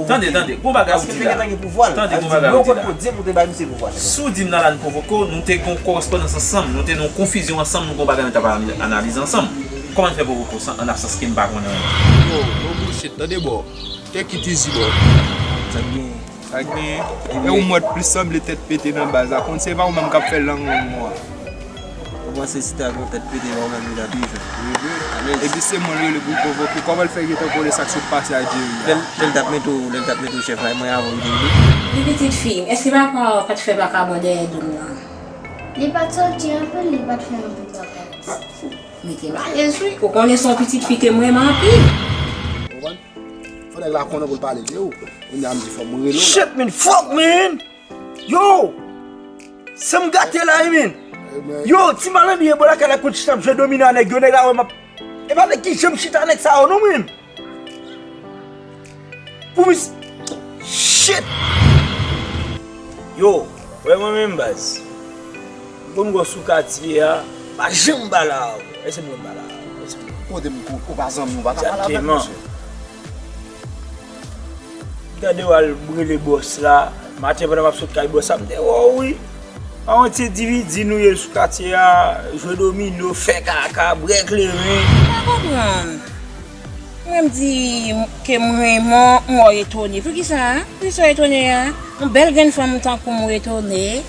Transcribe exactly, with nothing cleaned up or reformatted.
Tande, tande, gon bagay ou di la. Tande, gon bagay ou di la. Si w di m Lalann pwovoke w, nou te gon korespondans ansanm, nou te nan konfizyon ansanm, nou gon bagay nou t ap analize ansanm. Kòman l fè pwovoke w san, an absans ke m pa konnen anyen? Yo, no bullshit, tande bro. Take it easy bro. Sa gen, sa gen. E ou mwen plis sanble tèt pete nan baz la. Konn se pa ou menm k ap fè lang lang mwen. Ou panse si ta gon tèt pete pa ou menm li ta toujou. Epi se mwen l rele pou l pwovoke. Kòman l fè gentan konnen sa k sot pase a Jerry a? Lè l, lè l t ap mete w, lè l t ap mete w chèf la, e mwen avan w te rele. Li pitit fi, èske papa w pa t fè vakabon dèyè do m nan? Li pa t sòti anpil, li pa t fè anpil bagay. Mete m alèz wi. Ou konnen se yon pitit fi ke m renmen anpil. Konprann? Fò nèg la konnen pou l pale de ou. Kounye a m di fò m rele w la. Shit, man, fuck, man. Yo! San m gate la wi, man. Yo, ti malandren bò lakay la konn chita ap jwe domino a nèg yo, nèg la wè m ap. E pa nèg ki janm chita nèg sa yo non, man. Pou mis. Shit! Yo, wè mwen menm baz. M konn wè w sou katye a, pa janm bala a. Èske m konn bala a? Èske m konn... Kote m ko-, ou pa zanmi, ou pa ka pale avèk misye. Gade w al rele bòs la. Maten pandan m ap sot kay bòs la, m te wè w wi. A yon ti endividi nou ye sou katye a, jwe domino, fè kaka, bwè kleren. M pa konprann. Mwen m di ke m renmen w, m wè w etone. Poukisa? Poukisa w etone a? Yon bèl grenn fanm tankou m ou etone?